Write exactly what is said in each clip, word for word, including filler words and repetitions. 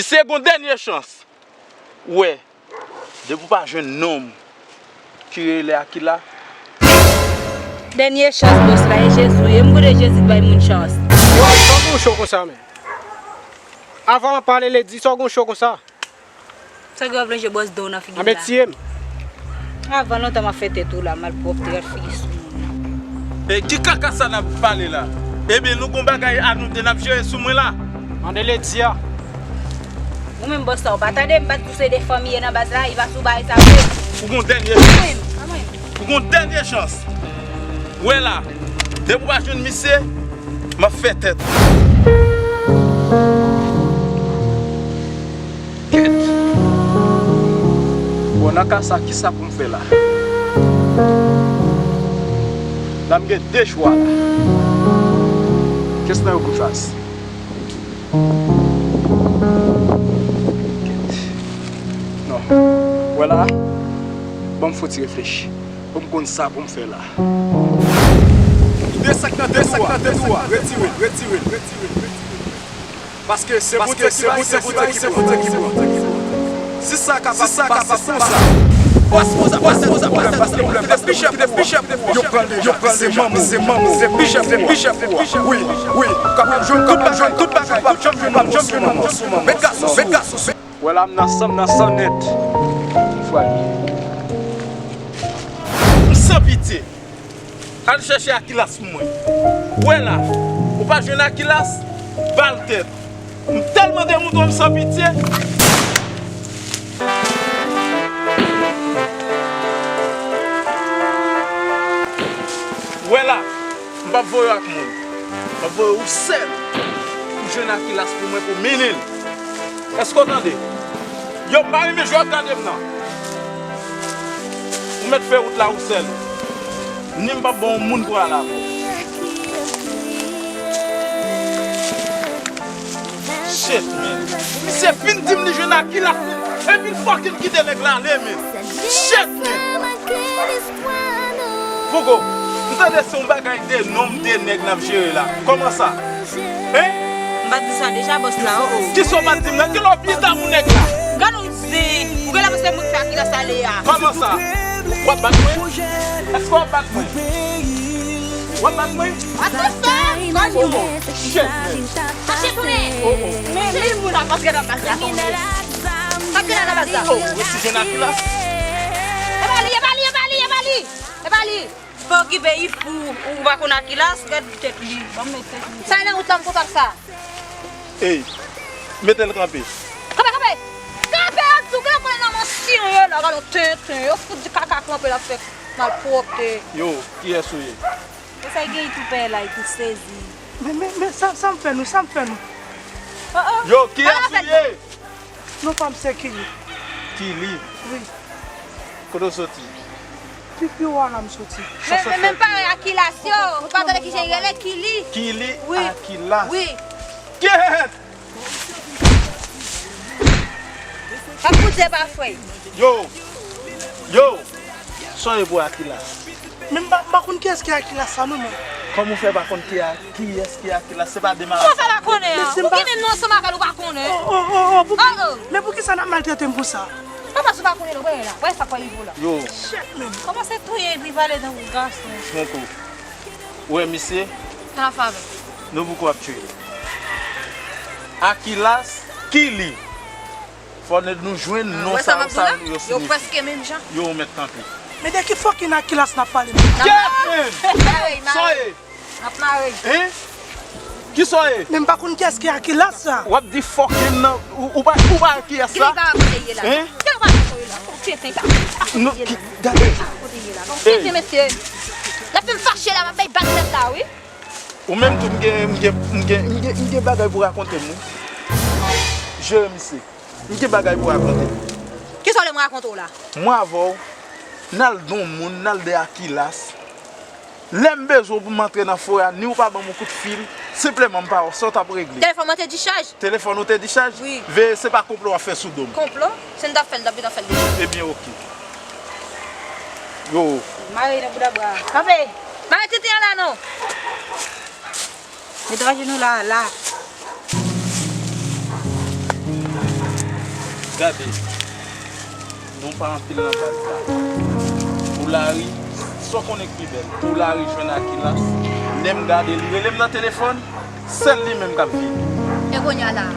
Se gon dènye chans. Ou wè, depi w pa jwenn nonm ki rele Akila. Dènye chans bòs la, e Jezi ye. M konnen Jezi k bay moun chans. Sa w gon cho konsa, men? Avan w ap pale, Ledi, sa w gon cho konsa? Sa w ap lonje bòs do w nan figi m la? Anben tiye m. Avan lontan m ap fè tèt ou la, malpwòpte, gad figi sou moun nan. E ki kaka sa n ap pale la? Ebyen, nou gon bagay a nou de n ap jere sou mwen la. Mande Ledi a. Ou menm bòs la, ou pa tande m pa t di w se de fanmi ye nan baz la, li pa sou bagay sa vre. Ou gon dènye chans. Ou gon dènye chans. Ou wè la, depi w pa jwenn misye, m ap fè tèt. Kèt. Bon, nan ka sa, kisa pou m fè la? La m gen de chwa la. Kiyès nan yo pou m chwazi? Kèt. Non. Wè la, ban m fon ti reflechi. Pou m konn sa pou m fè la. De sa k nan tèt ou a, retire l, retire l, retire l. Paske se Bondye ki bay, se Bondye ki pran. Si sa kapab pase konsa. Bòs, bòs, bòs, bòs, bòs, paske pwoblèm, paske pwoblèm, yo pran l deja. Se manman, se manman, se pi chèf, se pi chèf pou ou a. Wi, wi, kapab jwenn, kapab jwenn tout bagay, tout bagay, tout janm jwenn manman sou manman. Met gason, met gason. Wè la m nan san, m nan san nèt. Fwa li. M san pitye. Al chèche Akilas pou mwen. Wè la, ou pa jwenn Akilas, ba l tèt. M tèlman demoute w, m san pitye. Wè la, m p ap voye w ak moun. M ap voye ou sèl pou jwenn Akilas pou mwen, pou mennen l. Èske w tande? Yo, m pa renmen jan w ap gade m nan. Ou mèt fè wout la ou sèl. Ni m p ap ba w moun pou al avè w. Shit, man. Misye fin di m li jwenn Akilas, epi l fucking kite nèg la ale, man. Shit, man. Fouco, m tande se yon bagay de nonm, de nèg n ap jere la. Kòman sa? Hein? M pa t di sa deja, bòs la, oh, oh. Kisa w pa t di m nan? Kilè w pita pou nèg la? Gade yon zen. Ou genlè panse moun k fè Akilas ale a. Kòman sa? W ap bat mwen? Èske w ap bat mwen? W ap bat mwen? What the fuck? Oh, oh. Shit, man. Mache tounen. Oh, oh. Men, men moun ap antre nan baz la, tounen. Sa k gen nan baz la? Oh, ou si jwenn Akilas? E pa li, e pa li, e pa li, e pa li. E pa li. Pa okipe, li fou. Ou pa konn Akilas, gad tèt li. Ban m met tèt li. Sa nan wout la, m konn sa. Ey, mete l kanpe. Kanpe, kanpe! Kanpe, yo di w, gade konnen nan mansyon yo la, gade yon tenten, yo fout di kaka kanpe, l ap fè malpwòpte. Yo, kiyès ou ye? E sa, l gen, li tou pè la, li tou sezi. Men, men, men, sa, sa m fè nou, sa m fè nou? Oh, oh. Yo, kiyès ou ye? Non pa m se Kili. Kili? Wi. Kote w soti? Pi, pi wo a la m soti. Men, men, men parèy Akilas yo, ou pa tande kijan yo rele Kili? Kili Akilas. Wi. Kèt! Sa pou di pa frè. Yo! Yo! Sa w ye pou Akilas? Men m pa, m pa konn kiyès ki Akilas sa non, men. Kòman w fè pa konn ki a, kiyès ki Akilas? Se pa de malad. Kòman sa pa konnen an? Ou gen menm non ansanm avè l, ou pa konnen? Oh, oh, oh, oh, pou, oh, oh. Men poukisa n ap maltrete m konsa? Papa, si w pa konnen non, wè la. Wè sa k pral rive w la. Yo. Shit, man. Kòmanse touye epi pale tankou gason. Franco. Ou wè misye? Sa l ap fè avè l? Nou poko ap tchwe li. Akilas, Kili. Fò n, nou jwenn non sa yo, sa yo siyifi. Yo prèske menm jan. Yo, ou mèt kanpe. Men de ki fucking Akilas n ap pale menm? Kèt, men! Sa w ye? N ap mare. Hein? Kisa w ye? Men m pa konn kiyès ki Akilas sa. W ap di fucking nan, ou, ou pa, ou pa wè kiyès sa? Kili pa wè kote l ye la. Hein? Kili pa wè kote l ye la. Ou tenten ka. Non, ki, gade. Kote l ye la. Ou tenten, mesye. L ap fè m fache la, m ap bay bal tèt la, wi. Ou menm tou, m gen, m gen, m gen, m gen, m gen bagay pou rakonte m, wi. Jere misye. M gen bagay pou rakonte. Kisa w vle m rakonte w la? Mwen avè w, n al de yon moun, n al de Akilas. Lè m bezwen w pou m antre nan forè a, ni w pa ban m yon kout fil, senpleman m pa wè sa w t ap regle. Telefòn mwen te dichaj. Telefòn ou te dichaj? Wi. Veye se pa konplo w ap fè sou do m. Konplo? Si m t ap fè l, m t ap gentan fè l deja. Ebyen, oke. Yo. Mare nan bouda bwa. Kanpe! Mare tenten an la non! Met ajenou la, la. Gade, nou pa anpil nan baz la. Pou Lari, sa w konnen k pi bèl. Pou Lari jwenn Akilas, lè m gade li rele m nan telefòn, sèl li menm k ap vini. E kounye a la,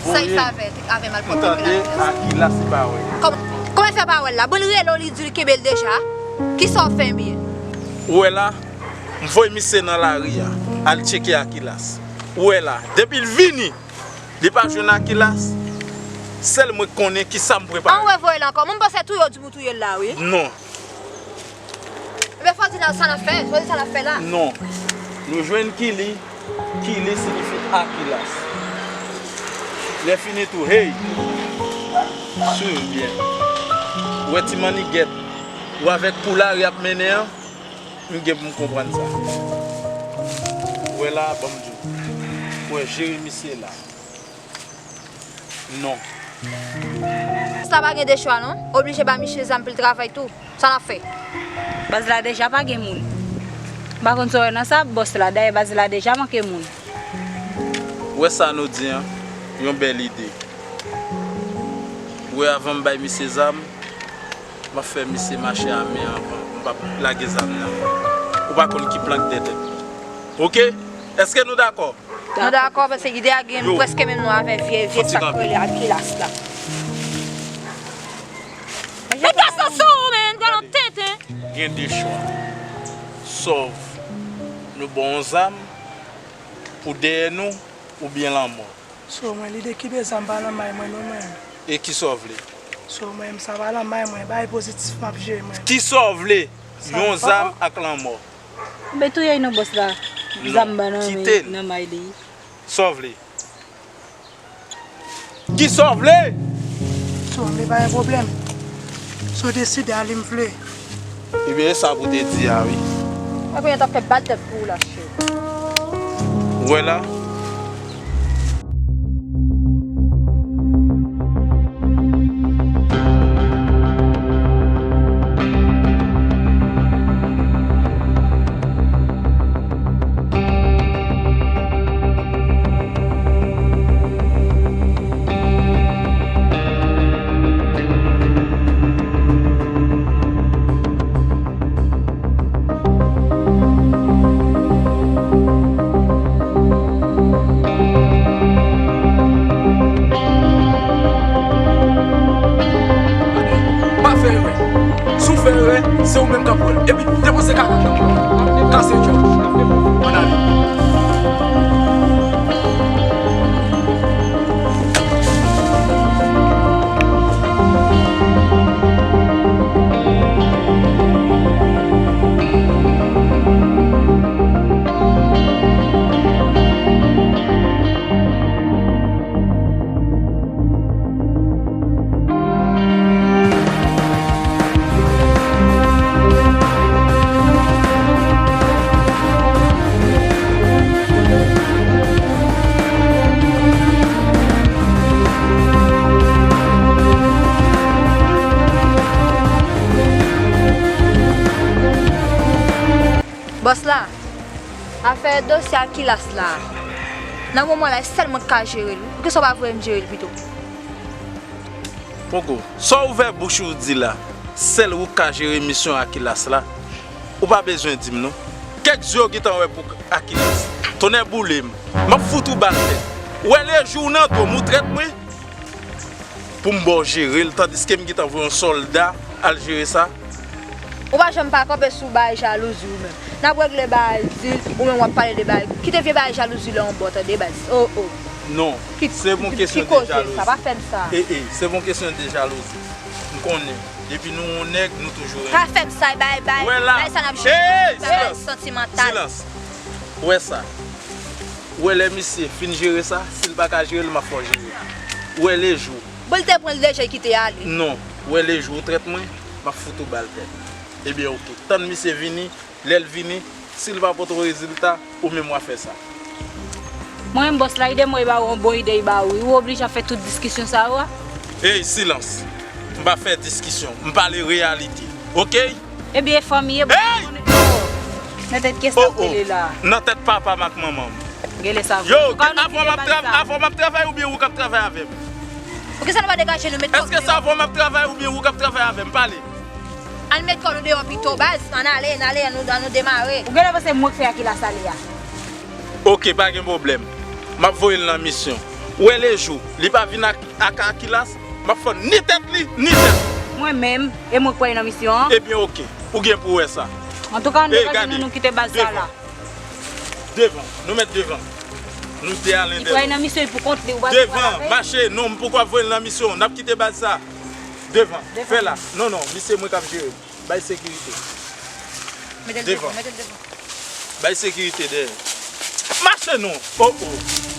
sa y fè avè, avè m al pran Akilas. Akilas li pa wè. Kòman, kòman l fè pa wè l la? Bon, l rele w, li di l kenbe l deja. Kisa w fè byen? Ou wè la, m voye misye nan lari a, al tcheke Akilas. Ou wè la, depi l vini, li pa jwenn Akilas, sèl mwen k konnen kisa m prepare. An wè voye l ankò. Mwen panse touye w di m ou touye l la, wi. Non. Ebyen, fò di n sa n ap fè, fò di sa n ap fè la. Non. Nou jwenn Kili, Kili siyifi Akilas. Lè fini tou, hey! Swiv byen. Ou wè ti mannigèt ou avèk Pou Lari ap mennen an, m gen pou m konprann sa. Ou wè la, ban m di w. Ou wè jere misye la. Non. Sa pa gen de chwa non. Oblije ba misye zam pou l travay tou. Sa n ap fè? Baz la deja pa gen moun. M pa konn sa w wè nan sa, bòs la. Dayè baz la deja manke moun. Ou wè sa nou di an? Yon bèl ide. Ou wè avan m bay misye zam, m ap fè misye mache a men anvan. M p ap lage zam nan. Ou pa konn ki plan k dèyè tèt li. Oke? Èske nou dakò? Nou dakò, paske ide a gen prèske menm non avè vye, vye sa k rele Akilas la. Fè kas la sou ou, men, gade yon tenten. Gen de chwa. Sòv nou ba w yon zam pou dèyè nou, oubyen lanmò. So, mwen, lide kite zam pa nan may mwen non, mwen. E kisa w vle? So, mwen, sa pa nan may mwen, bagay pozitif m ap jere, mwen. Kisa w vle? Yon zam ak lanmò. Mwen touye non bòs la. Zam pa nan may li. Sa w vle? Kisa w vle? So, m vle pa gen pwoblèm. So, deside ale m vle. Ebyen, e sa pou te di a, wi. Mwen konnen t ap fè bal tèt pou ou la, cheri. Ou wè la? Pa fè erè. Si w fè erè, se ou menm k ap wè l. Epi, depoze kaka. Kase djòl. Ann ale. Bòs la, afè dosye Akilas la, nan moman la, e sèl mwen k ka jere l, wi. Poukisa w pa voye m jere l pito? Poko, sa w ouvè bouch ou di la, sèl ou k ka jere misyon Akilas la, ou pa bezwen di m non. Kèk zye w gentan wè pou Akilas. Tonnè boule m. M ap fout ou bal tèt. Ou wè lejou w nan do m, ou trèt mwen. Pou m ba w jere l, tandiske m gentan voye yon sòlda al jere sa. Ou pa janm pa kanpe sou bagay jalouzi ou menm. N ap regle bagay zil, ou menm w ap pale de bagay. Kite vye bagay jalouzi la yon bò, tande, baz. Oh, oh. Non, se pa yon kesyon de jalouzi. Ki koze sa? Pa fè m sa. E, e, se pa yon kesyon de jalouzi. M konnen, depi nou yon nèg, nou toujou renmen. Pa fè m sa, bay, bay, bay sa n ap jere. Bagay santimantal. Silans. Ou wè sa? Ou wè lè misye fin jere sa, si l pa ka jere l, m ap fè w jere. Ou wè lejou. Bon, li te pran l deja, li kite ale. Non, ou wè lejou ou trèt mwen, m ap fout ou bal tèt. Ebyen, oke. Tann misye vini, lè l vini, si l pa pote w rezilta, ou menm w a fè sa. Mwen menm bòs la, ide mwen, li ba ou yon bon ide, li ba ou, wi. Ou oblije ap fè tout diskisyon sa yo a? Ey, silans! M pa fè diskisyon, m pale reyalite. Oke? Ebyen, e fanmi, e bò. Ey! Nan tèt kiyès n ap rele la? Nan tèt papa m ak manman m. Genlè sa vre. Yo, avan m ap tra-, avan m ap travay oubyen ou k ap travay avè m? Poukisa nou pa degaje nou met kò nou deyò? Èske se avè w m ap travay oubyen ou k ap travay avè m? Pale. Ann met kò nou deyò pito, baz. Ann ale, ann ale, ann nou, ann nou demare. Ou genlè panse mwen k fè Akilas ale a. Oke, pa gen pwoblèm. M ap voye l nan misyon. Ou wè lejou li pa vin ak, ak Akilas, m ap fann ni tèt li, ni tèt ou. Mwen menm, e mwen k pral nan misyon an. Ebyen, oke. Ou gen pou w wè sa. Antouka, ann degaje nou, nou kite baz sa la. Devan. Nou mèt devan. Nou de a lendè. Li pral nan misyon, li pou kont li, ou pa gen pwoblèm avè l. Devan, mache, non, m poko ap voye l nan misyon. N ap kite baz sa. Devan. Devan. Fè la. Non, non, misye mwen k ap jere. Bay sekirite. Mete l devan, mete l devan. Bay sekirite dèyè. Mache non. Oh, oh.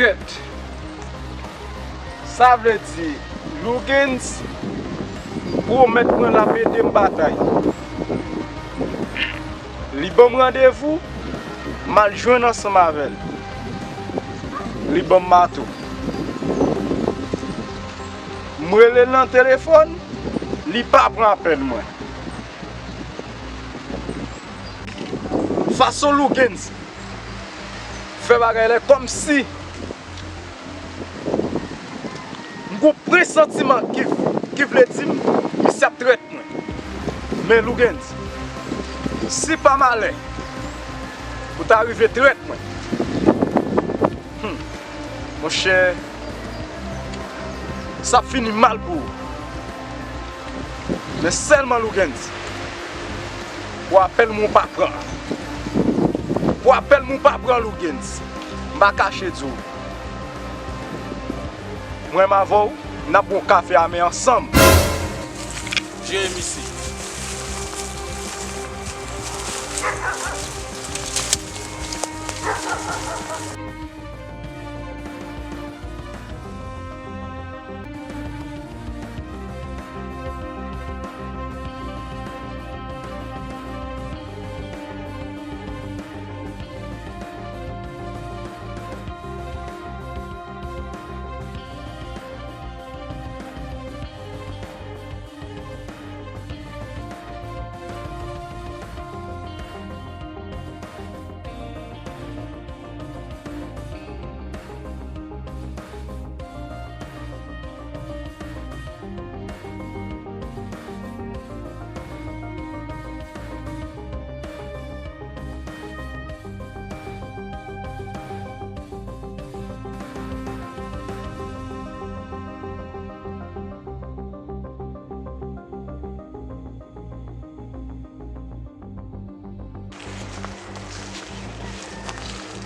Kèt. Sa vle di, Lougans pwomèt mwen l ap ede m batay. Li ban m randevou, m al jwenn ansanm avè l. Li ban m mato. M rele l nan telefòn, li pa pran apèl mwen. Fason Lougans fè bagay la, kòmsi m gon presantiman ki, ki vle di m misye ap trèt mwen. Men Lougans, si pa malè ou ta rive trèt mwen, hmm, monchè, sa ap fini mal pou ou. Men sèlman Lougans, pou apèl mwen ou pa pran. Pou apèl mwen ou pa pran Lougans. M pa kache di w. Mwen m avè w, n ap bwè yon kafe a men ansanm. Jere misye.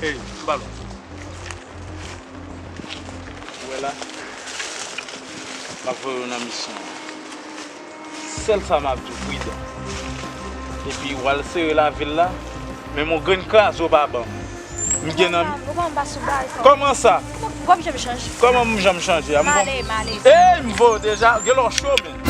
Ey, m pa lwen. Ou wè la, m ap voye w nan misyon an. Sèl sa m ap di w, pridan. Epi w al sere lavil la, menm yon grenn kraze w pa ban m. M gen nan... Ou pa m pa sou bagay sa. Kòman sa? Ou p ap janm chanje. Kòman m janm chanje a? M gon... Male, male. Ey, m voye w deja, gen lè w cho menm.